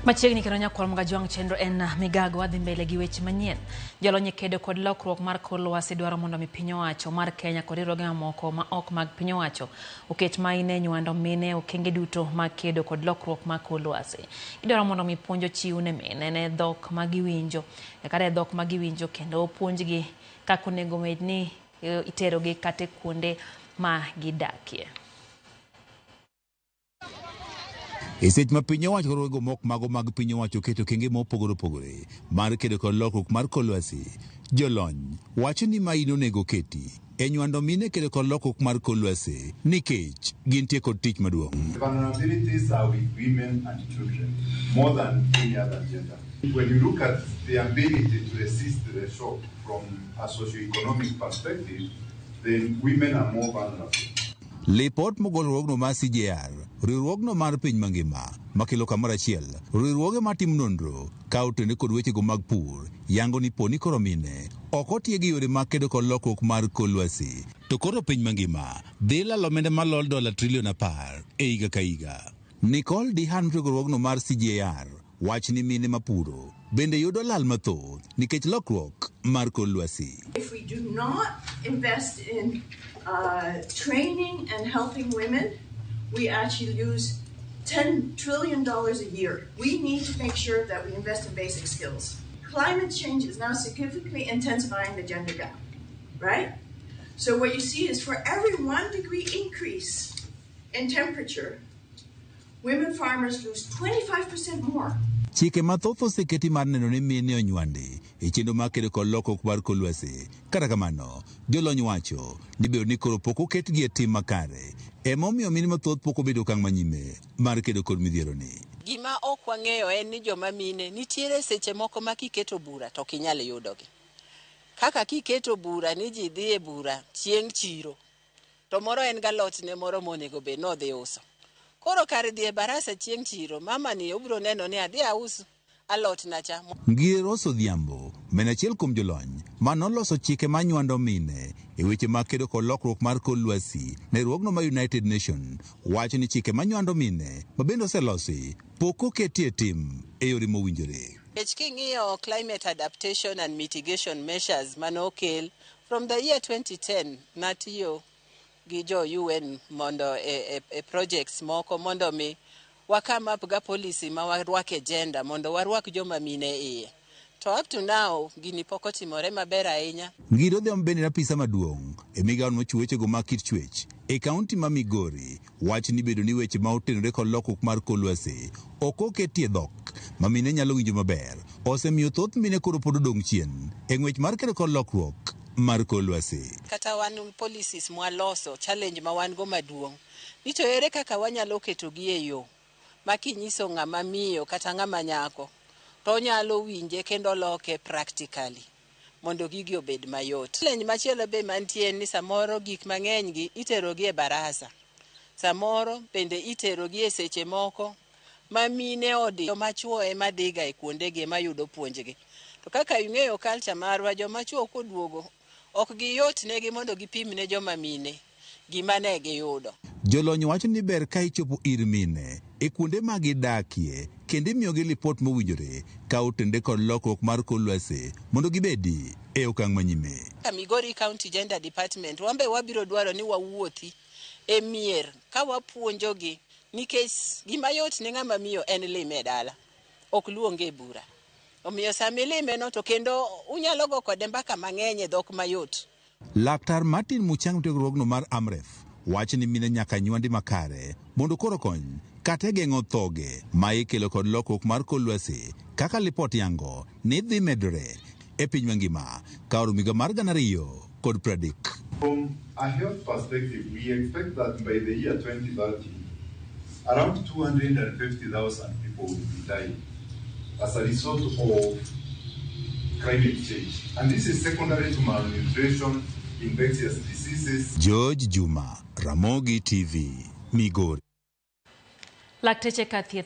Machiegni kendo nyakwar Mgajwang' chenro en migago wadhi mbele gi weche manyien. Jolony e kedo kod lokruok mar kor lwasi dwaro mondo mi piny owacho mar Kenya kod riwruoge mamoko ma ok mag piny owacho oket maino e nywando mine e okenge duto mag kedo kod lokruok mar kor lwasi. Gidwaro mondo mi puonj ochiw ne mine ne dhok ma giwinjo kata e dhok ma giwinjo kendo opuonjgi kaka onego bed ni iterogi kata e kuonde ma gidakie. E seche ma piny owacho kod riwruoge mok mago mag piny owacho oketo okenge mopogore opogore mar kedo kod lokruok mar kor lwasi, jolony wacho ni maino onego oketi e nywando mine kedo kod lokruok mar kor lwasi nikech gintie kod tich maduong'. The vulnerabilities are with women and children more than any other gender. When you look at the ability to resist the shock from a socio-economic perspective, then women are more vulnerable. Lipot mogol riwruogno mar CJR, riwruogno mar piny mangima makelo kamoro achiel riwruoge matimo nonro ka otene kod wechego mag pur yango ni poni koro mine ok otieg e yore mag kedo kod lokruok mar kor lwasi to koro piny mangima dhi lalo omenda malol dola trilion 10 e higa ka higa. Nicole Dehan riwruogno mar CJR wach ni mine mapuro bende yudo lal mathoth nikech lokruok mar kor lwasi. If we do not invest in training and helping women, we actually lose $10 trillion a year. We need to make sure that we invest in basic skills. Climate change is now significantly intensifying the gender gap, right? So what you see is for every 1 degree increase in temperature, women farmers lose 25% more. Chike mathoth oseketi mar neno ni mine onywandi e chenro mar kedo kod lokruok mar kor lwasi. Kata kamano, jolony wacho ni bedo ni koro pok oketgi e tim makare emomiyo mine mathoth pok obedo okang' manyime mar kedo kod midhieroni. Gima ok wang'eyo en ni joma mine nitiere seche moko ma kiketo bura to ok inyal yudogi. Kaka kiketo bura ni ji dhi e bura chieng' chiro to moro en galotne moro monego bed ni odhi uso. Koro kar dhi e barasa chieng' chiro, mama ni obiro neno ni adhi aus alotna cha. Ngire Rose Odhiambo, ma en achiel kuom jolony ma noloso chike ma nywando mine e weche mag kedo kod lokruok mar kor lwasi ne riwruogno mar United Nation, wacho ni chike ma nywando mine ma bende oselosi pok oketi e tim e yore mowinjore. Nikech king'iyo climate adaptation and mitigation measures mane okel from the year 2010, natiyo gi jo UN mondo e projects moko mondo mi wa come up ga policy ma warwak e gender mondo warwak joma mine iye. To up to now gini pok otimore maber ahinya. Ngire Odhiambo bende en apisa maduong' e migawo mochiwo wechego mag kit chwech e kaunti ma Migori wacho ni bedo ni weche ma otenore kod lokruok mar kor lwasi ok oketie dhok ma mine nyalo winjo maber osemiyo thoth mine koro pod odong' chien e ng'wech mar kedo kod lokruok mar kor lwasi. Kata wan policies mwaloso, challenge ma wan go maduong' ni to ere kaka wanyalo ketogi e yo ma kinyiso ng'ama miyo kata ng'ama nyako to onyalo winje kendo loke practically mondo gigi obed mayot. Challenge machielo be mantie en ni samoro gik mang'eny gi itero gi e barasa. Samoro bende itero gi e seche moko ma mine odi joma chuo ema dhiga e kuondegi ema yudo puonjgi. To kaka ing'eyo culture marwa, joma chuo koduogo ok giyot negi mondo gipim ne joma mine gima ne giyudo. Jolony wacho ni ber ka ichopo ir mine e kuonde ma gidakie kendo imiyogi lipot mowinjore ka otende kod lokruok mar kor lwasi mondo gibedi e okang' manyime. Ka Migori County Gender Department, wan be wabiro dwaro ni wawuothi e mier ka wapuonjogi nikech gima yot ne ng'ama miyo en lime e dala, ok luonge e bura. Omiyo sama ilime no to kendo unyalo go kode mbaka mang'eny e dhok mayot. Laktar Martin Muchang tiegruogno mar Amref wacho ni mine nyaka nywandi makare mondo koro kony kata e geng'o thoge ma ikelo kod lokruok mar kor lwasi kaka lipot yango ni dhi medore e piny mangima ka oromo higa mar 2030. From a health perspective, we expect that by the year 2030, around 250,000 people will be dying as a result of climate change. And this is secondary to malnutrition, infectious diseases. George Juma, Ramogi TV, Migori. Lakteche ka thieth.